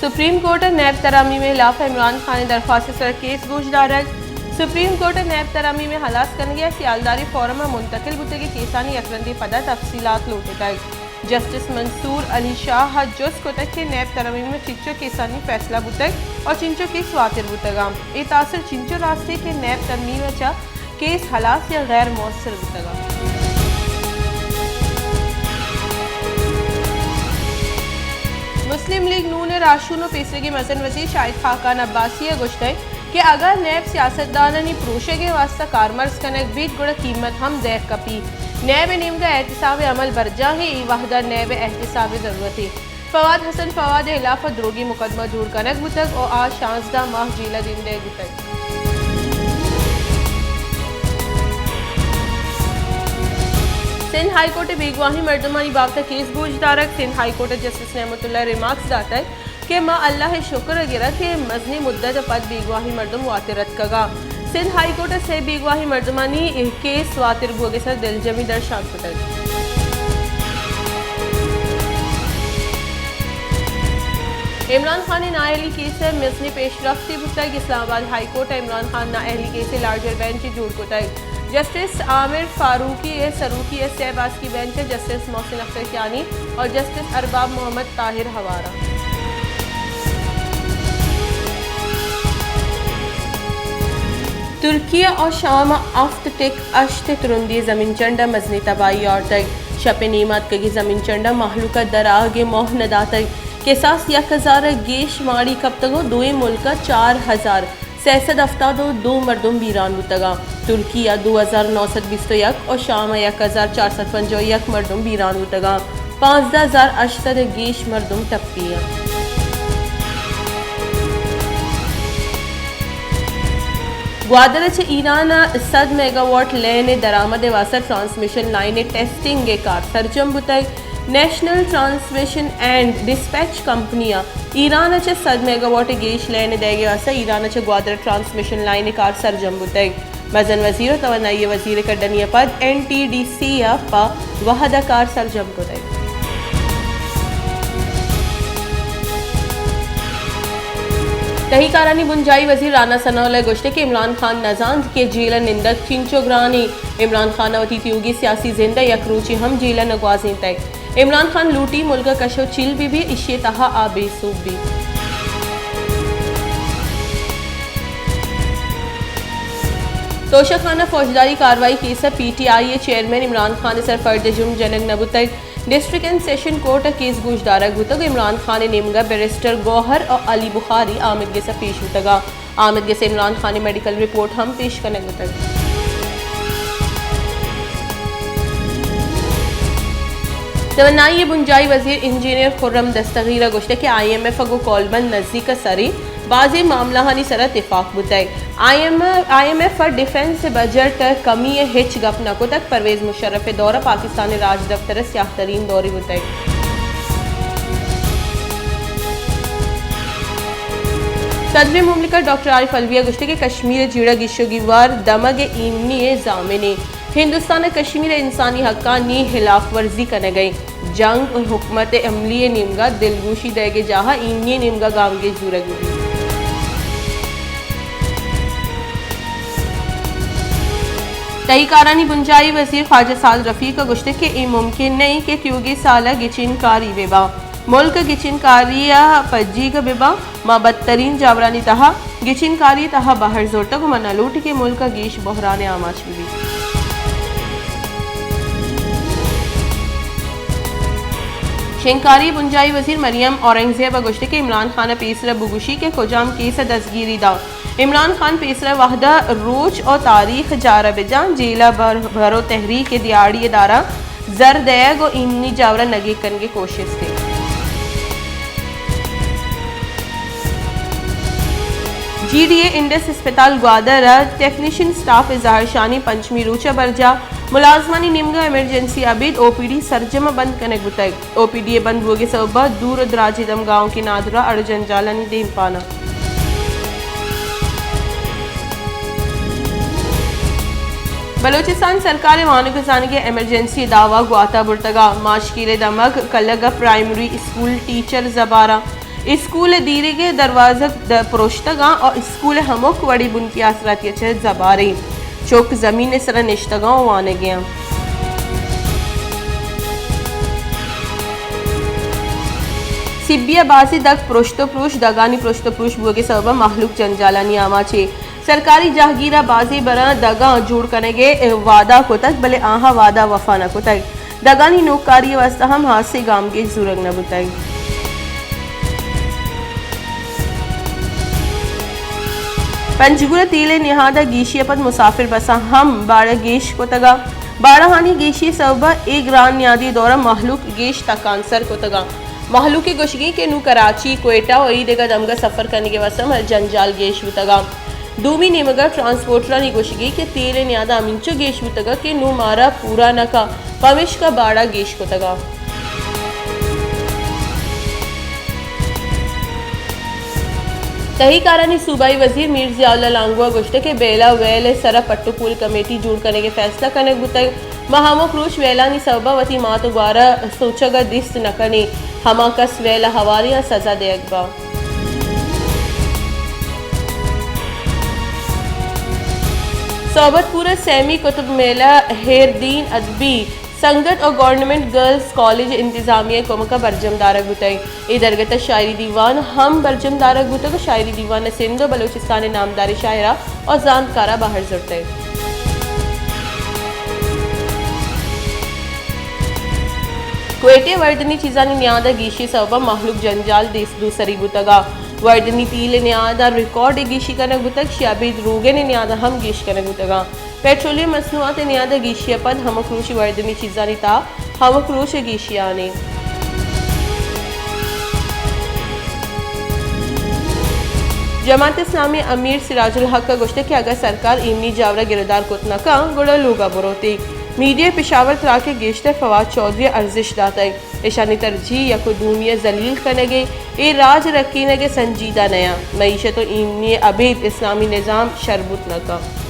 Supreme court ءَ نیب ترامیم ءِ ہلاف ءَ عمران خان ءِ درخواست ءِ سرا کیس گوشدارگ۔ سپریم کورٹ ءَ نیب ترامیم ءِ ہلاس کنگ ءِ سیالداری فورم ءَ منتقل بوتگیں کیسانی یک رندے پدا تفصیلات لوٹتگ۔ جسٹس منصور علی شاہ ءَ جست کتگ کہ نیب ترامیم ءَ چنچو کیسانی فیصلہ بوتگ اور چنچو کیس واتر بوتگ انت۔ اے تاثر چنچو راست ایں کہ نیب ترمیم ءَ چہ کیس ہلاس یا غیر مؤثر بوتگ انت۔ مسلم لیگ نون ءِ راہشون ءُ پیسریگیں مزن وزیر شاہد خاقان عباسی ءَ گوشتگ کہ اگاں نیب سیاستدانانی پروشگ ءِ واستہ کارمرز کنگ بیت گڑا قیمت ہم دئیگ کپیت۔ نیب ءِ نیمگ ءَ احتساب ءِ عمل برجاہ ایں، اے وہد ءَ نیب ءَ احتساب ءِ ضرورت ایں۔ فواد حسن فواد ءِ ہلاف ءَ دروگی مقدمہ جوڑ کنگ بوتگ ءُ آ شانزدہ ماہ جیل ءَ نندگ بوتگ۔ سندھ ہائی کورٹ ءِ بیگواہیں مردمانی بابت ءَ کیس گوشدارگ۔ سندھ ہائی کورٹ ءَ جسٹس نعمت اللہ ءَ ریمارکس داتگ کہ ما اللہ ءِ شکر ءَ گراں کہ مزنیں مدت ءَ پد بیگواہیں مردم واتر اتکگ انت۔ سندھ ہائی کورٹ ءَ سئے بیگواہیں مردمانی کیس واتر بوگ ءِ سرا دلجمی درشان کتگ۔ عمران خان ءِ نااہلی کیس ءَ مزنیں پیشرفتے بوتگ۔ اسلام آباد ہائی کورٹ ءَ عمران خان نااہلی کیس ءِ لارجر بینچ جوڑ کتگ۔ جسٹس عامر فاروقی ءِ سروکی ءَ سئے باسکی بینچ ءَ جسٹس محسن اختر کیانی اور جسٹس ارباب محمد طاہر ہوار انت۔ ترکیہ اور شام ءَ ہفت ٹک ہشت ترندی زمین چنڈ ءَ مزنیں تباہی آرتگ۔ شپ ءِ نیم ءَ اتکگیں زمین چنڈ ءَ مہلوک ءَ در آہگ ءِ موہ نہ داتگ۔ کساس یک ہزار ءَ گیش ماڑی کپتگ ءُ دوئیں ملک ءَ چار ہزار سئے سد ہفتاد ءُ دو مردم بیران بوتگ انت۔ ترکی ءَ دو ہزار نو سد بیست ءُ یک ءُ شام ءَ یک ہزار چار سد پنجاہ ءُ یک مردم بیران بوتگ انت۔ پانزدہ ہزار ہشت سد ءَ گیش مردم ٹپی انت۔ گوادر ءَ چہ ایران ءَ سد میگا واٹ لین ءِ درآمد ءِ واستہ ٹرانسمیشن لائن ءِ ٹیسٹنگ ءِ کار سرجم بوتگ۔ National transmission and dispatch company ءَ ایران ءَ چہ سد میگا واٹ ءِ گیش لین ءِ دئیگ ءِ واستہ ایران ءَ چہ گوادر ٹرانسمیشن لائن ءِ کار سرجم بوتگ۔ مزن وزیر ءُ توانائی ءِ وزیر ءِ کڈنی ءَ پد این ٹی ڈی سی ءَ پہ وھد ءَ کار سرجم کتگ۔ تہی کارانی بنجاہی وزیر رانا ثناء اللہ ءَ گوشت کہ عمران خان نہ زانت کہ جیل ءَ نندگ چنچو گران ایں۔ عمران خان ءَ وتی تیوگیں سیاسی زند ءَ یک روچے ہم جیل ءَ نہ گوازینتگ۔ عمران خان لوٹی ملک ءَ کش ءُ چیل بہ بی، ایشی ءِ تہا آ بے سوب بی۔ توشہ خانہ فوجداری کاروائی کیس ءَ پی ٹی آئی ءِ چیئرمین عمران خان ءِ سر فرد ءِ جرم جنگ نہ بوتگ۔ ڈسٹرکٹ اینڈ سیشن کورٹ ءَ کیس گوشدارگ بوتگ۔ عمران خان ءِ نیمگ ءَ بیرسٹر گوہر ءُ علی بخاری آمدگس ءَ پیش بوتگ۔ آمدگس ءَ عمران خان ءِ میڈیکل رپورٹ ہم پیش کنگ بوتگ۔ توانائی ءِ بنجاہی وزیر انجینئر خرم دستگیر ءَ گوشتگ کہ آئی ایم ایف ءَ گوں کولمند نزیک ءَ سرے بازیں معاملہانی سرا تفاق بوتگ۔ I M, I M F ءَ ڈیفنس بجٹ ءِ کمی ءِ ہچ گپ نہ کتگ۔ پرویز مشرف ءِ دور ءَ پاکستان ءِ راجدپتر ءِ سیاہ ترین دورے بوتگ۔ صدر مملکت ڈاکٹر عارف علوی ءَ گوشتگ کہ کشمیر ءِ جیڑہ گیشوگی وار دمگ ءِ ایمنی ءِ ضامن ایں۔ ہندوستان ءَ کشمیر ءِ انسانی حقانی ہلاف ورزی کنگ ءَ ایں۔ جنگ ءُ حکمت عملی ءِ نیمگ ءَ دلگوشی دئیگ ءِ جاہ ءَ ایمنی ءِ نیمگ ءَ گامگیج زورگ بہ بیت۔ تہی کارانی بنجاہی وزیر خواجہ سعد رفیق ءَ گوشتگ کہ اے ممکن نہ ایں کہ تیوگیں سال ءَ گچین کاری بہ باں۔ ملک ءَ گچین کاری ءَ پجیگ بہ باں۔ ما بدترین جاورانی تہا گچین کاری ءِ تہا بہر زرتگ ءُ ما نہ لوٹیں کہ ملک ءَ گیش بحران ءِ آماچ بہ بیت۔ شنگکاری ءِ بنجاہی وزیر مریم اورنگزیب ءَ گوشتگ کہ عمران خان ءَ پیسر ءَ بگوشی کہ کجام کیس ءَ دزگیری داں۔ عمران خان پیسر ءَ وھد ءَ روچ ءُ تاریخ جار ءَ بجاں، جیل ءَ بھر، بھر ءُ تحریک ءِ دیاڑی ءِ داراں زر دئیگ ءُ ایمنی جاور ءَ نگیگ کنگ ءِ کوشست ایں۔ جی ڈی اے انڈس اسپتال گوادر ءَ ٹیکنیشن سٹاف ءِ زہرشانی پنچمی روچ ءَ برجاہ۔ ملازمانی نیمگ ءَ ایمرجنسی ابید او پی ڈی سرجم ءَ بند کنگ بوتگ۔ او پی ڈی ءِ بند بوگ ءِ سبب ءَ دور ءُ دراجیں دمگاہاں کہ نادراہ اڑ جنجالانی دیمپان ءَ۔ بلوچستان سرکار ءِ وانگ ءُ زانگ ءِ ایمرجنسی دعوی گوات ءَ برتگ ءَ۔ ماشکیل ءِ دمگ کلگ ءَ پرائمری اسکول ٹیچر زباراں۔ اسکول ءِ دیرگ ءِ دروازگ د-، پروشتگ آں ءُ اسکول ءِ ہمک وڑیں بنکی آسراتی ءَ چہ زباریں چک زمین ءِ سرا نشتگ آں ءُ وانگ ءَ آں۔ سبی ءَ بازیں دگ پرشت ءُ پروش، دگانی پرشت ءُ پروش بوگ ءِ سبب ءَ مہلوک جنجالانی آماچ ایں۔ سرکاری جاہگیر ءَ بازیں براں دگاں جوڑ کنگ ءِ وعدہ کتگ، بلے آہاں وعدہ وفا نہ کتگ۔ دگانی نوکاری ءِ واستہ ہم ہاسیں گامگیج زورگ نہ بوتگ۔ پنجگور ءَ تیل ءِ نہاد ءَ گیشی ءَ پد مسافر بساں ہم باڑہ گیش کتگ ءُ باڑہانی گیشی ءِ سبب ءَ اے گران نیادی دور ءَ مہلوک گیش تکانسر کتگ ءُ مہلوک ءِ گوشگی کہ نوں کراچی، کوئٹہ ءُ اے دگہ دمگ ءَ سفر کنگ ءِ واستہ مئے جنجال گیش بوتگ ءُ دومی نیمگ ءَ ٹرانسپورٹرانی گوشگی کہ تیل ءِ نیاد ءَ ہمینچو گیش بوتگ کہ نوں مارا پورا نہ کن، پمیشکا باڑہ گیش کتگ ءُ تہی کارانی صوبائی وزیر میر ضیاء اللہ لانگو ءَ گوشتگ کہ بیلہ ویل ءِ سرا پٹ ءُ پول کمیٹی جوڑ کنگ ءِ فیصلہ کنگ بوتگ۔ ما ہمک روچ ویلانی سبب ءَ وتی مات ءُ گوار ءَ سوچگ ءَ دیست نہ کنیں۔ ہما کس ویل ءَ ہواریں آں سزا دئیگ باں۔ صحبت پور ءِ سیمی قطب میلہ ہیردین ادبی سنگت ءُ گورنمنٹ گرلز کالج ءِ انتظامیہ ءِ کمک ءَ برجم دارگ بوتگ۔ اے درگت ءَ شاعری دیوان ہم برجم دارگ بوتگ ءُ شاعری دیوان ءَ سندھ ءُ بلوچستان ءِ نامداریں شاعراں ءُ زانتکاراں بہر زرتگ۔ کوئٹہ ءَ وردنی چیزانی نیاد ءَ گیشی ءِ سبب ءَ مہلوک جنجال دیست دوسری بوتگ ءُ وردنی تیل ءِ نیاد ءَ ریکارڈ ءِ گیشی کنگ بوتگ، شہ ابید روگن ءِ نیاد ءَ ہم گیش کنگ بوتگ ءُ پیٹرولیم مصنوعات ءِ نیاد ءَ گیشی ءَ پد ہمک روچی وردنی چیزانی تہا ہمک روچ ءِ گیشی آنی۔ جماعت اسلامی ءِ امیر سراج الحق ءَ گوشتگ کہ اگاں سرکار ایمنی جاور ءَ گرودار کت نہ کنت، گڑا لوگ ءَ بروت۔ میڈیا ءِ پشاور تراک ءِ گیشتر فواد چوہدری ءَ ارزشت داتگ۔ ایشانی ترجیح یک ءُ دومی ءَ ذلیل کنگ ءُ اے راج رکینگ ءَ سنجیدہ نہ انت۔ معیشت ءُ ایمنی ءَ ابید اسلامی نظام شر بوت نہ کنت۔